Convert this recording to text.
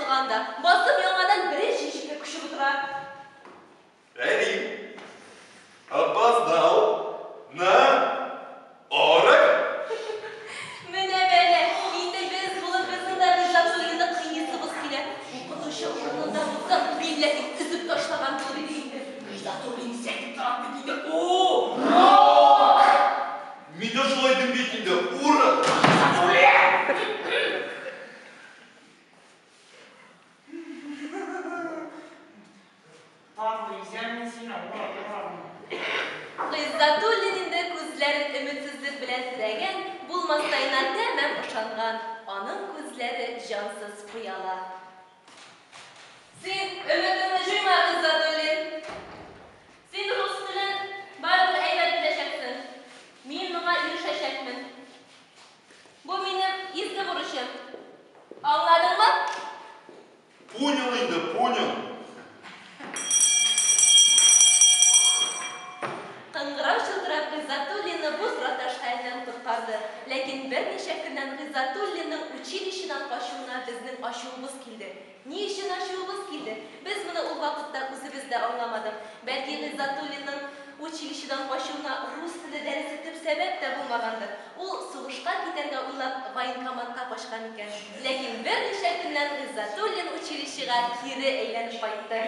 калган да, басып яңадан беренче ишеккә күчеп утыра. Әни, опоздал на урок. Менә бәла, инде без булып безнең дә Гыйззәтуллинны кыйныйсыбыз килә. Укытучы урынында булсам, билләһи, өзеп ташлаган булыр идек инде. Гыйззәтуллин исән тора бит инде. Урок! Мин дә шулай дим бит инде, урок! Гыйззәтуллин! Татлы изәм мин сине, урак, урак. Гыйззәтуллин инде күзләрен өметсезлек белән терәгән, булмастайына тәмам ышанган, аның күзләре җансыз пыяла. Син өметеңне җуйма, Гыйззәтуллин. Син рус телен барыбер әйбәт беләчәксең. Мин моңа ирешәчәкмен. Бу минем изге бурычым. Аңладыңмы? Понял инде, понял. Кыңгырау чылтырап Гыйззәтуллинны бу тораташ хәленнән коткарды. Ләкин берничә көннән Гыйззәтуллинның училищедан качуына безнең ачуыбыз килде. Ни өчен ачуыбыз килде? Без моны ул вакытта үзебез дә аңламадык. Бәлки Гыйззәтуллинның училищедан качуына рус теле дәресе төп сәбәп тә булмагандыр. Ул сугышка китәргә уйлап военкоматка качкан икән. Ләкин берничә көннән Гыйззәтуллин училищега кире әйләнеп кайтты.